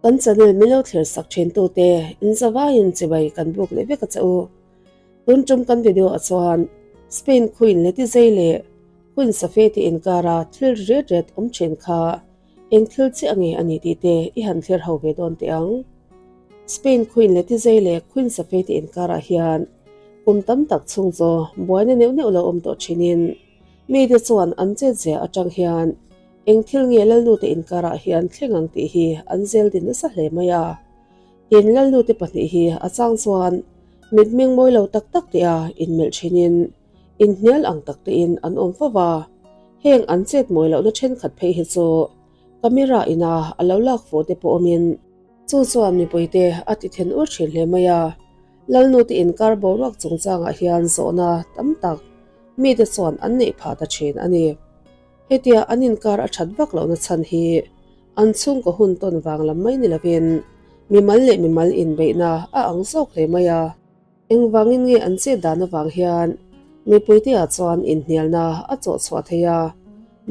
Kan channel min lo thlir sak thin tute in zavaiin chibai kan buk leh vek a che u. Tun tum kan video ah chuan Spain Queen Letizei leh Queen Safeti inkara thil ret ret awm thin kha eng thil chiah nge a ni tih te i han thlir ho ve dawn teh ang. Spain Queen Letizei leh Queen Safeti inkarah hian kum tam tak chhung chu buaina neuh neuh lo awm tawh thinin mite chuan an chetzia atang hian Eng thil nge Lalnute inkarah hian thleng ang tih hi an zel din nasa hle mai a. Tin, Lalnute pahnih hi a chang chuan mitmeng mawi lo tak tak te a inmelh thinin inhnial ang tak tein an awm fo va. Heng an chet mawi lohna thenkhat phei hi chu camera ina a lo lak fuh te pawh awmin chu chuan mipuite a ti then ur thin hle mai a. Lalnute inkar boruak chungchangah hian zawhna tam tak mite chuan an neih phah ta thin a ni. Hetia an inkar a that vak lohna chhan hi an chhungkaw hun tawn vang lam mai ni lovin mimal leh mimal inbeihna a ang zawk hle mai a. Engvangin nge an chet dan avang hian mipuiteah chuan inhnialna a chawh chhuah thei a,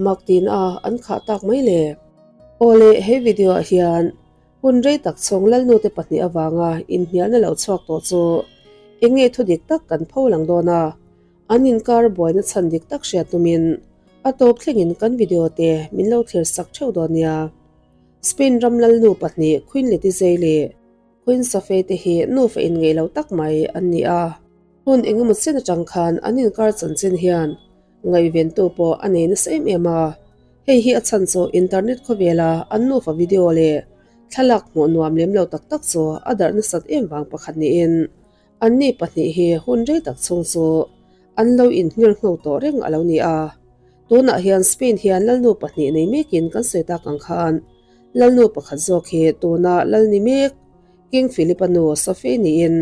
mak tiin a an khah tak mai le? Aw le, he video ah hian hun rei tak chhung Lalnute pahnih avanga inhnialna lo chhuak tawh chu eng nge thu dik tak kan pho lang dawn a? An inkar buaina chhan dik tak hriat tumin a tawp thlengin kan video te min lo thlir sak theuh dawn nia. Spain ram lalnu pahnih Queen Letizia leh Queen Sofia te hi nufa inngeih lo tak mai an ni a. Hun engemaw chen atang khan an inkar chanchin hian ngaihventu pawh a nei nasa em em a. Hei hi a chhan chu internet khawvela an nufa video leh thlalak hmuh nuam lem lo tak tak chu a darh nasat em vang pakhat niin Anni pahnih hi hun rei tak chhung chu an lo inhmir ngho tawh reng a lo ni a. Tunah hian Spain hian lalnu pahnih nei mekin kan sawi tak ang khan lalnu pakhat zawk hi tuna lal ni mek King Philip-a nu Sophie niin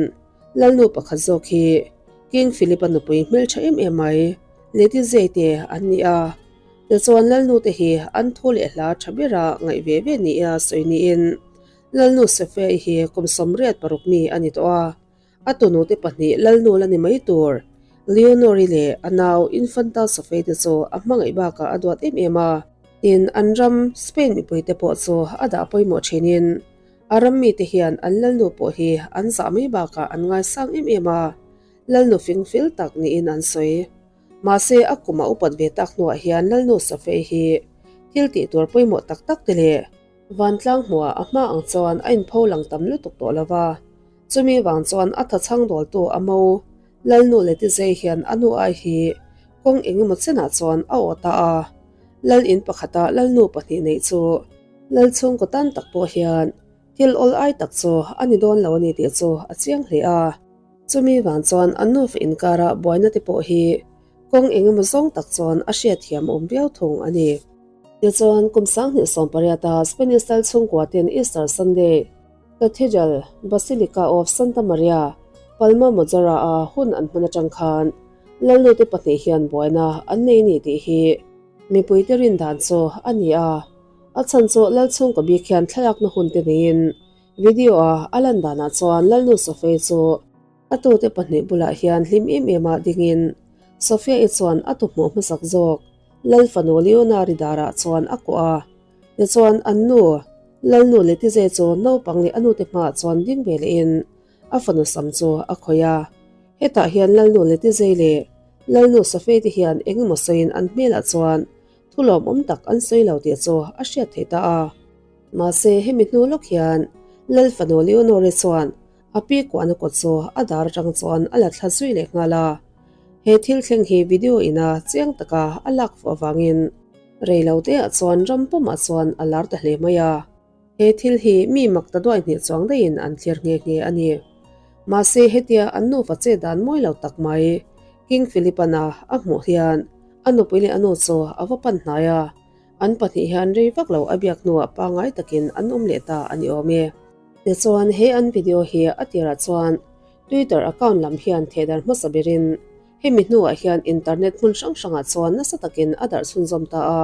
lalnu pakhat zawk hi King Philip-a nupui hmeltha em em mai Lady Zay te an ni a. Tichuan lalnu te hi an thu leh hla tha bera ngaih ve ve nia sawi niin Lalnu Sefei hi kum 86 mi a ni tawh a, a tunute pahnih Lalnu la ni mai tur Leonor-i leh a nau Infanta Sofei te chu a hmangaih bakah a duat em em a. Tin, an ram Spain mipuite pawh chu a dah pawimawh thinin a ram mite hian an Lalnu pawh hi an zah mai bakah an ngaisang em em a, Lalnu fing fel tak niin an sawi. Mahse, a kum a upat ve tak hnuah hian Lalnu Sofei hi thil tih tur pawimawh tak tak te leh, Vantlang hmuah a hma ang chuan a inpho lang tam lutuk tawh lo va, chumi vang chuan a thachhang dawltu a mo Lalnu Letizei hian a nu ai hi kawng eng emaw chenah chuan a aw ta a. Lal in pakhata Lalnu pahnih neih chu Lal chhungkaw tan tak pawh hian thil awl ai tak chu a ni dawn lo a ni tih chu a chiang hle a. Chumi vang chuan an nufa inkara buaina te pawh hi kawng eng emaw zawng tak chuan a hriatthiam awm viau thung a ni. Tichuan, kum 2018 a Spanish lal chhungkua ten Easter Sunday, Cathedral, Basilica of Santa Maria, Palma Majora a hun an hman atang khan lalnute pahnih hian buaina an nei ni tih hi mipuite rin dan chu a ni a. A chhan chu lal chhungkaw bik hian thlalakna hun te neiin video a a lan danah chuan lalnu Sophie chu A tute pahnih bulah hian hlim em em ah dingin Sophia-i chuan a tuhmawh hmasak zawk Lal fanu Leona-ri darah chuan a kuah a. Tichuan an nu, Lalnu Letize chu naupang leh a nute hmaah chuan ding ve lehin a fanu sam chu a khawih a. Hetah hian Lalnu Letizei leh Lalnu Sophia te hian eng emaw sawiin an hmelah chuan thu lawmawm tak an sawi lo tih chu a hriat theih ta a. Mahse hemi hnu lawk hian Lal fanu Leonore chuan A pi kuahna kawt chu a dar atang chuan a la thla zui leh nghal a. He thil thleng hi video ina chiang taka a lak fuh avangin rei lo te ah chuan ram pumah chuan a lar ta hle mai a. He thil hi mi mak ta duai hnih chuang daihin an thlir nghe nghe a ni. Mahse hetia an nufa che dan mawi lo tak mai King Philip-ana a hmuh hian a nupui leh a nu chu a va pan hnai a. An pahnih hian rei vak lo a biak hnuah pangngai takin an awm leh ta a ni awm e. Tichuan he an video hi a tirah chuan Twitter account lam hian thehdar hmasa berin hemi hnuah hian internet hmun hrang hrangah chuan nasa takin a darh chhunzawm ta a.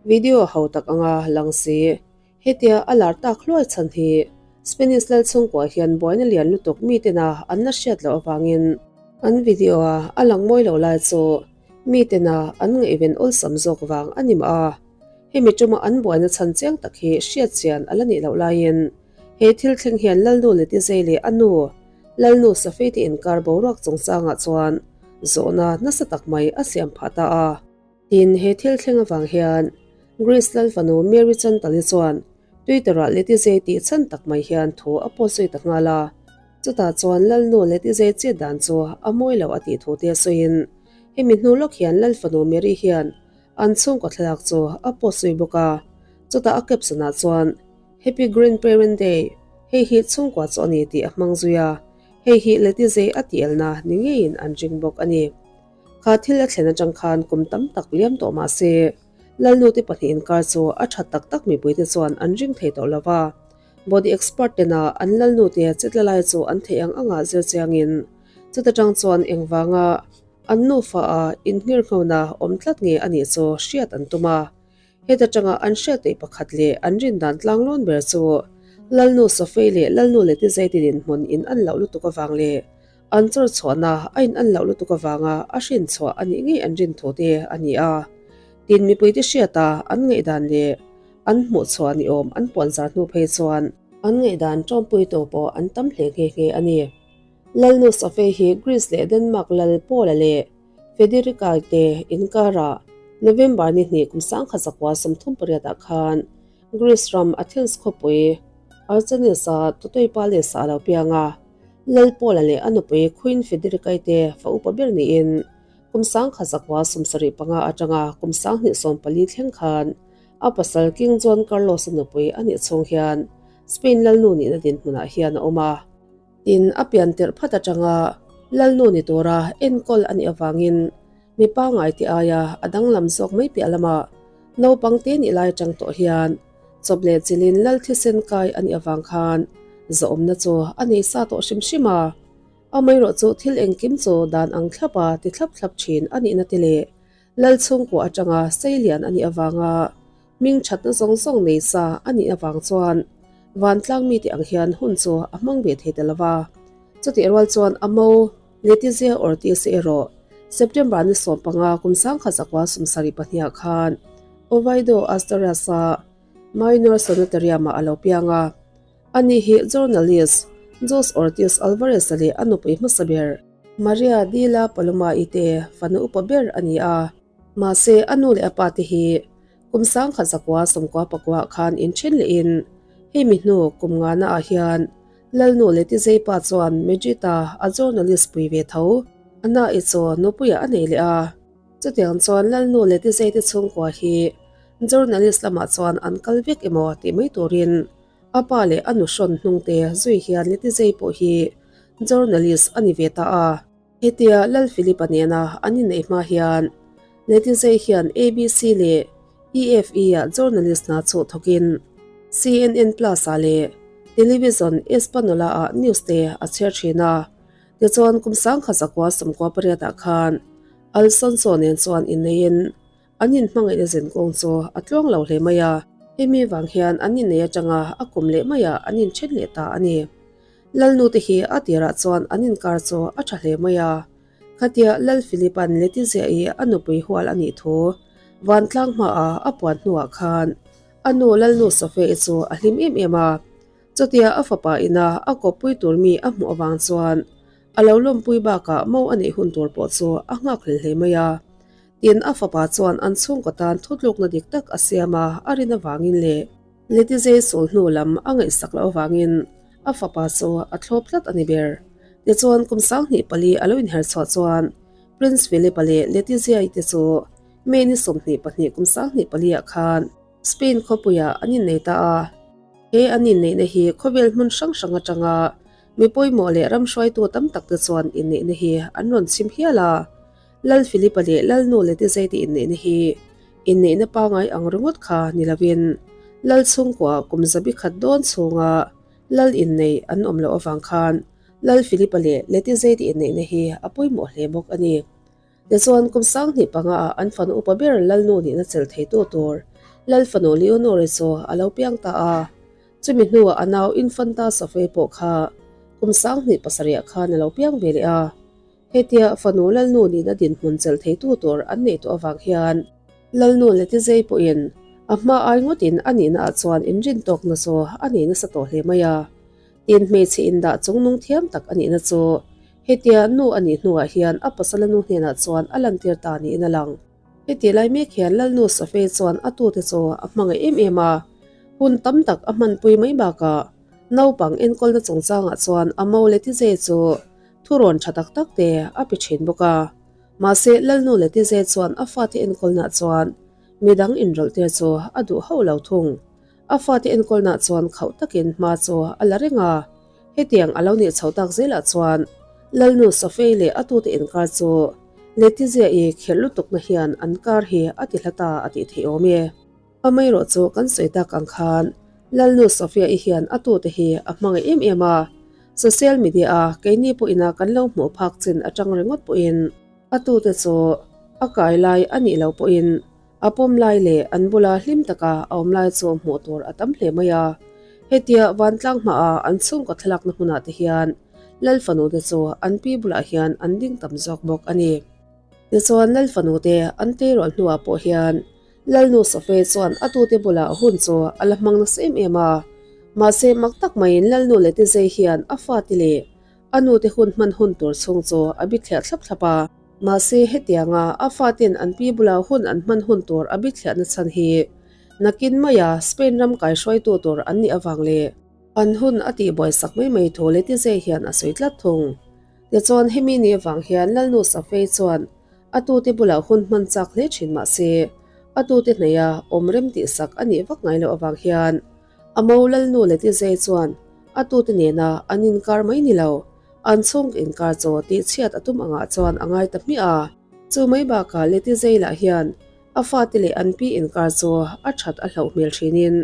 Video ho tak anga lang si. Hetia a lar tak hluai chhan hi Spanish lal chhungkua hian buaina lian lutuk mitena an la hriat loh avangin an video a a lang mawi lo lai chu mitena an ngaihven awlsam zawk vang a ni mah a. Hemi tuma an buaina chhan chiang tak hi hriat chian a la nih loh laiin. He thil thleng hian Lalnu Letizei leh a nu, Lalnu Safei te inkar boruak chungchangah chuan zawhna nasa tak mai a siam phah ta a. Tin, he thil thleng avang hian Greece Lal fanu Mary Chantali chuan Twitter-ah Letizei tih chhan tak mai hian thu a post zui ta nghal a. Chutah chuan Lalnu Letizei chet dan chu a mawi lo a tih thu te sawiin hemi hnu lawk hian Lal fanu Mary hian an chhungkaw thlalak chu a post zui bawk a. Chutah a caption-ah chuan Happy Grandparent Day, hei hi chhungkua chu a ni tih a hmang zui a, hei hi Letizei a tielna ni ngeiin an ring bawk a ni. Kha thil a thlen atang khan kum tam tak liam tawh mah se, Lalnute pahnih inkar chu a tha tak tak mipuite chuan an ring thei tawh lo va. Body expert tena an Lalnute chetla lai chu an theih ang anga zir chiangin chuta tang chuan engvanga an nufa a inngirnghona awm tlat nge a nih chu hriat an tum a. Heta tanga an hriat theih pakhat leh an rindan tlanglawn ber chu Lalnu Sofei leh Lalnu Letizei-te dinhmun in an loh lutuk avang leh an chawr chhuahna a in an loh lutuk avanga a hrin chhuah a nih ngei an rin thu te a ni a. Tin, mipuite hriata an ngaihdan leh an hmuh chhuah ni awm an puanzar hnu phei chuan an ngaihdan tawmpuitu pawh an tam hle nghe nghe a ni. Lalnu Sofei hi Greece leh Denmark lal Paula leh Federica te inkarah November ni hnih kum 1938 ah khan Greece ram Athens khawpui Archanes-a Totoi Palace-ah a lo piang a. Lal Paula leh a nupui Queen Federica-i te fa upa ber niin kum 1975 atanga kum 2014 thleng khan a pasal King Juan Carlos-a nupui a nih chhung hian Spain lalnu nihna dinhmunah hian a awm a. Tin, a pian tirh phat atanga Lalnu ni tura enkawl a nih avangin mi pangngai tih aia a danglam zawk mai piah lamah naupang te nih lai atang tawh hian chawp leh chilhin Lal thisen kai a nih avang khan zawhawmna chu a nei sa tawh hrim hrim a. Amaherawh chu thil engkim chu dan ang thlapa ti thlap thlap thin a nihna te leh Lal chhungkua atanga seilian a nih avanga Hming thatna zawng zawng nei sa a nih avang chuan vantlang mite ang hian hun chu a hmang ve thei ta lo va. Chutih rual chuan a mo, Letizia Ortiz erawh September ni 15 kum 1972 khan Oviedo, Asturias-a Minor Sanatorium-ah a lo piang a. Ani hi journalist Jose Ortiz Alvarez-a leh a nupui hmasa ber Maria de la Paloma-i te fanu upa ber a ni a. Mahse, a nu leh a pa te hi kum 1999 khan inthen lehin hemi hnu kum ngana ah hian Lalnu leh Tizeipa chuan Mejita a journalist pui ve tho. A na'i chu nupuiah a nei leh a. Chutiang chuan Lalnu leh Tizei te chhungkua hi journalist lamah chuan an kal vek emaw tih mai turin a pa leh a nu hrawn hnung te zui hian Letizei pawh hi journalist a ni ve ta a. Hetia Lal Philip-a nena an inneih hma hian Letizei hian ABC leh EFE-ah journalist hna chu thawkin CNN Plus-ah leh Television Espanola-ah news te a chhiar thin a. Tichuan kum 1998-ah khan Alfonso nen chuan inneiin an inhmangaihna zinkawng chu a tluang lo hle mai a. Hemi vang hian an innei atanga a kum leh maiah an inthen leh ta a ni. Lalnu te hi a tirah chuan an inkar chu a tha hle mai a. Khatia Lal Philip-a'n Letizia-i a nupui hual a nih thu vantlang hmaah a puan hnuah khan a nu Lalnu Sophia-i chu a hlim em em a. Chutia a fapa ina a kawppui tur mi a hmuh avang chuan a lo lawmpui bakah mo a neih hun tur pawh chu a nghak hlel hle mai a. Tin, a fapa chuan an chhungkaw tan thutlukna dik tak a siam a, a rin avangin leh Letizei sul hnu lam a ngaihsak loh avangin a fapa chu a thlawp tlat a ni ber. Tichuan, kum 24 a lo inher chhuah chuan Prince Philip-a leh Letizia-i te chu May ni 22 kum 24 ah khan Spain khawpuiah an innei ta a. He an inneihna hi khawvel hmun hrang hrang atanga mi pawimawh leh ram hruaitu tam tak te chuan inneihna hi an rawn chhim hial a. Lal Philip-a leh Lalnu Letizei te inneihna hi inneihna pangai ang ringawt kha ni lovin Lal chhungkua kum zabi khat dawn chhunga Lal innei an awm loh avang khan Lal Philip-a leh Letizei te inneihna hi a pawimawh hle bawk a ni. Tichuan kum 25 ah an fanu upa ber Lalnu nihna chelh theitu tur Lal fanu Leonore chu a lo piang ta a. Chumi hnuah a nau Infanta Sophie pawh kha kum 27 ah khan a lo piang ve leh a. Hetia fanu Lalnu nihna dinhmun chelh theitu tur an neih tawh avang hian Lalnu Letizei pawhin a hma ai ngawtin a nihnaah chuan inrin tawkna chu a nei nasa tawh hle mai a. Tin, hmeichhe indah chungnung thiam tak a nihna chu hetia nu a nih hnuah hian a pasala nu hnenah chuan a lantir ta niin a lang. Heti lai mek hian Lalnu Safei chuan a tute chu a hmangaih em em a, hun tam tak a hmanpui mai bakah naupang enkawlna chungchangah chuan a mo Letize chu thurawn tha tak tak te a pe thin bawk a. Mahse, Lalnu Letize chuan a fate enkawlnaah chuan midang inrawlhtir chu a duh hauh lo thung. A fate enkawlnaah chuan khauh takin hma chu a la reng a, hetiang a lo nih chho tak zelah chuan Lalnu Safei leh a tute inkar chu Letizia-i khelh lutukna hian an kar hi a ti hla ta a tih theih awm e. Amaherawh chu kan sawi tak ang khan Lalnu Sofia-i hian a tute hi a hmangaih em em a, social media-a keini pawhina kan lo hmuh phak chin atang ringawt pawhin a tute chu a kai lai a nih loh pawhin A pawm lai leh an bula hlim taka a awm lai chu hmuh tur a tam hle mai a. Hetia vantlang hmaah an chhungkaw thlalakna hmunah te hian Lal fanu te chu an pi bulah hian an ding tam zawk bawk a ni. Tichuan Lal fanu te an tleirawl hnuah pawh hian Lalnu Sophie chuan a tute bulah hun chu a la hmang nasa em em a. Mahse mak tak maiin Lalnu Letizei hian a fate leh a nute hun hman hun tur chhung chu a bithliah thlap thlap a. Mahse, hetianga a faten an pi bula hun an hman hun tur a bithliahna chhan hi nakin maia Spain ram kaihruaitu tur an nih avang leh an hun a tihbuaisak mai mai thu Letizia hian a sawi tlat thung. Tichuan, hemi ni avang hian Lalnu Safei chuan a tute bulah hun hman chak hle thin mahse, a tute hnaia awm rem tihsak a nih vak ngai loh avang hian A mo Lalnu Letizei chuan a tute nena an inkar mai ni lo, an chhung inkar chaw tihchhiat a tum angah chuan a ngai ta hmiah a. Chu mai bakah Letizei lah hian a fate leh an pi inkar chu a that a hlauh hmel thinin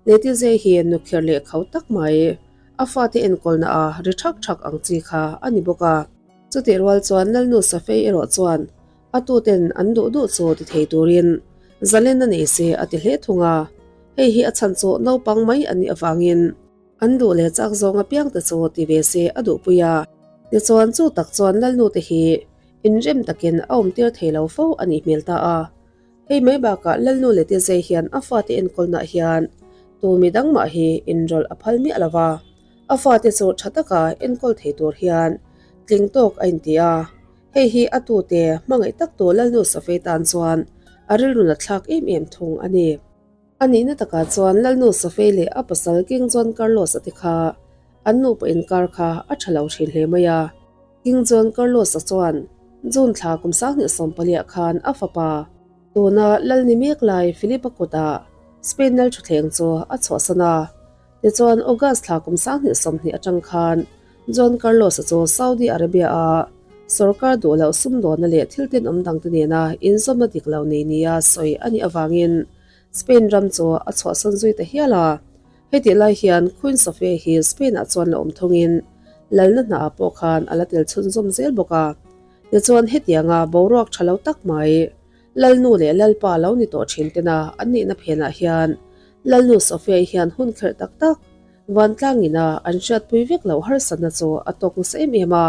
Letizei hi nukher leh kho tak mai, a fate enkawlna a ri thak thak ang chi kha a ni bawk a. Chutih rual chuan Lalnu Safei erawh chuan A tuten an duh duh chu ti thei turin zalenna nei se a ti hle thung a, hei hi a chhan chu naupang mai an nih avangin an duh leh chak zawng apiangte chu ti ve se a duhpui a. Tichuan chu tak chuan Lalnute hi inrem takin a awmtir thei lo fo a nih hmel ta a. Hei mai bakah Lalnu Letizei hian a fate enkawlnaah hian tu midang mah hi inrawlh a phal miah lo va, a fate chu tha taka enkawl thei tur hian tling tawk a inti a. Hei hi a tute hmangaih tak tu Lalnu Safei tan chuan a rilru la thlak em em thung a ni. A nihna takah chuan Lalnu Safei leh a pasal King Juan Carlos-a te kha an nupa inkar kha a tha lo thin hle mai a. King Juan Carlos-a chuan June thla kum 2014 khan a fapa tuna Lal ni mek lai Philip-a kutah Spain Lal thuthleng chu a chhuahsan a. Tichuan August thla kum 2020 atang khan Juan Carlos-a chu Saudi Arabia-a sorkar duh loh sumdawnna leh thil tenawm dangte nena inzawmna dik lo nei nia sawi a nih avangin Spain ram chu a chhuahsan zui ta hial a. Hetih lai hian Queen Sofia hi Spain-ah chuan la awm thungin lalna hnaah pawh khan a la tel chhunzawm zel bawk a. Tichuan hetianga boruak tha lo tak mai Lalnu leh Lalpa lo ni tawh thin tena an nihna phenah hian Lalnu Sofia-i hian hun kherh tak tak Vantlangina an hriatpui vek loh harsatna chu a tawk nasa em em a.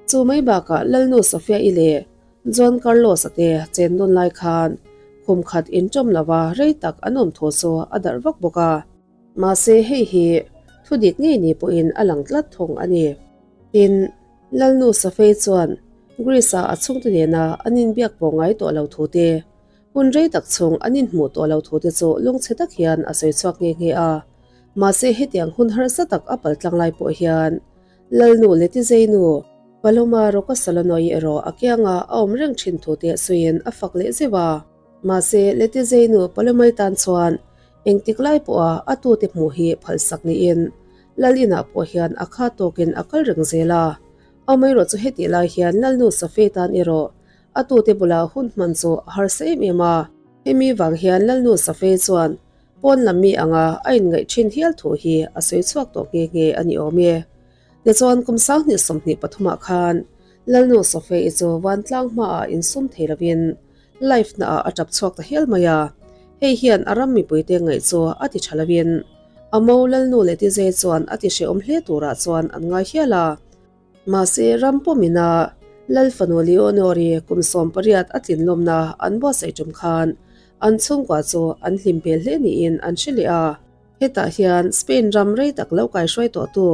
Chu mai bakah Lalnu Sofia-i leh Juan Carlos-a te chen dawn lai khan khum khat inṭawm lova rei tak an awm thu chu a darh vak bawk a. Mahse hei hi thu dik ngei ni pawhin a lang tlat thung a ni. Tin, Lalnu Sofia-i chuan Greece-a a chhungte nena an inbiak pawh ngai tawh lo thu te, Hun rei tak chhung an inhmuh tawh lo thute chu lungchhe tak hian a sawi chhuak nghe nghe a. Mahse hetiang hun harsa tak a pal tlang lai pawh hian Lalnu Letizeinu, Paloma Rocasolano-i erawh a kianga a awm reng thin thute sawiin a fak leh zeuh a. Mahse Letizeinu Paloma-i tan chuan engtik lai pawha a tute hmuh hi phalsak niin Lal inah pawh hian a kha tawkin a kal reng zel a. Amaherawhchu hetih lai hian Lalnu Safei tan erawh A tute bulah hun hman chu a harsa em em a. Hemi vang hian Lalnu Safei chuan pawn lam mi anga a inngaih thin hial thu hi a sawi chhuak tawh nghe nghe a ni awm e. Tichuan kum 2023 ah khan Lalnu Safei chu vantlang hmaah insum thei lovin live naah a tap chhuak ta hial mai a. Hei hian a ram mipuite ngaih chu a ti tha lovin a mo Lalnu Letizei chuan a ti hrehawm hle turah chuan an ngai hial a. Mahse, ram pawmina Lal fanu Leonor-i kum 18 a tlinlawmna an buatsaih tum khan an chhungkua chu an hlim hmel hle niin an hre leh a. Hetah hian Spain ram rei tak lo kaihruai tawhtu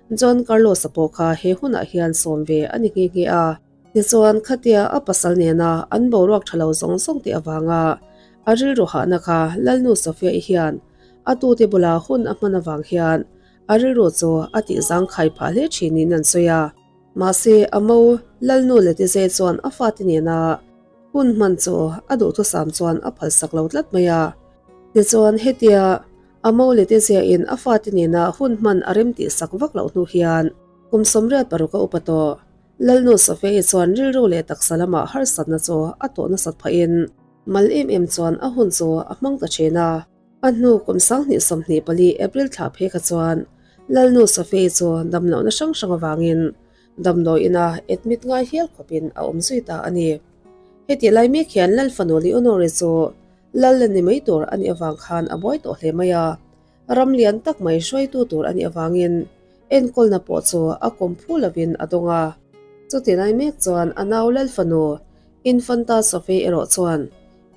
Juan Carlos-a pawh kha he hunah hian sawm ve a ni nghe nghe a. Tichuan, khatia a pasal nena an boruak tha lo zawng zawng te avanga a rilru hahna kha Lalnu Sofia-i hian a tute bula hun a hman avang hian a rilru chu a tih zangkhai phah hle thinin an sawi a. Mahse, a mo Lalnu Letizei chuan a fate nena hun hman chu a duhthusam chuan a phalsak lo tlat mai a. Tichuan, hetia a mo Letizia-in a fate nena hun hman a remtih sak vak loh hnu hian kum 86 a upa tawh. Lalnu Sofia-i chuan rilru leh taksa lamah harsatna chu a tawh nasat phahin mal em em chuan a hun chu a hmang ta thin a. A hnu kum 2024 April thla phei kha chuan Lalnu Sofia-i chu damlohna hrang hrang avangin damdawi ina admit ngai hial khawpin a awm zui ta a ni. Hetih lai mek hian Lal fanu Leonore chu Lal la ni mai tur a nih avang khan a buai tawh hle mai a. Ram lian tak mai hruaitu tur a nih avangin enkawlna pawh chu a kawm phu lovin a dawng a. Chuti lai mek chuan a nau Lal fanu Infanta Sophie erawh chuan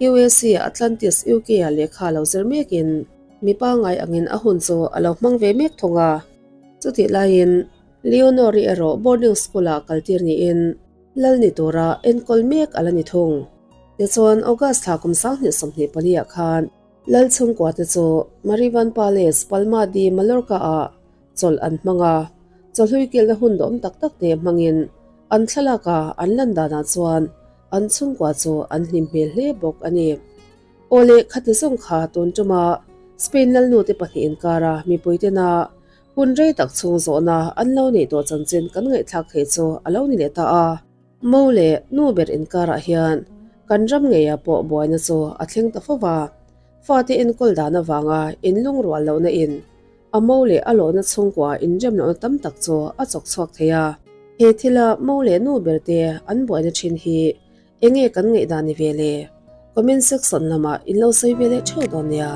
UAC Atlantis UK-ah lehkha lo zir mekin mi pangngai angin a hun chu a lo hmang ve mek thung a. Chutih laiin Leonor-i erawh boarding school-ah kaltir niin Lal ni tura enkawl mek a la ni thung. Tichuan August thla kum 2024-ah khan Lal chhungkuate chu Marivan Palace, Palma de Mallorca-ah chawlh an hmang a, chawhlui kilhna hun dawm tak tak te hmangin an thlalaka an lan danah chuan an chhungkua chu an hlim hmel hle bawk a ni. Awle, khati zawng kha tun tuma Spain lalnute pahnih inkara mipuitena hun rei tak chhung zawhna an lo neih tawh chanchin kan ngaihthlak theih chu a lo ni leh ta a. Mo leh nu ber inkarah hian kan ram ngeiah pawh buaina chu a thleng ta fo va, fate enkawl dan avanga inlungrual lohna in a mo leh a lawhna chhungkua inrem lohna tam tak chu a chawk chhuak thei a. He thila mo leh nu ber te an buaina thin hi enge kan ngaihdan ni ve le? Comment section lamah in lo sawi ve leh theuh dawn nia.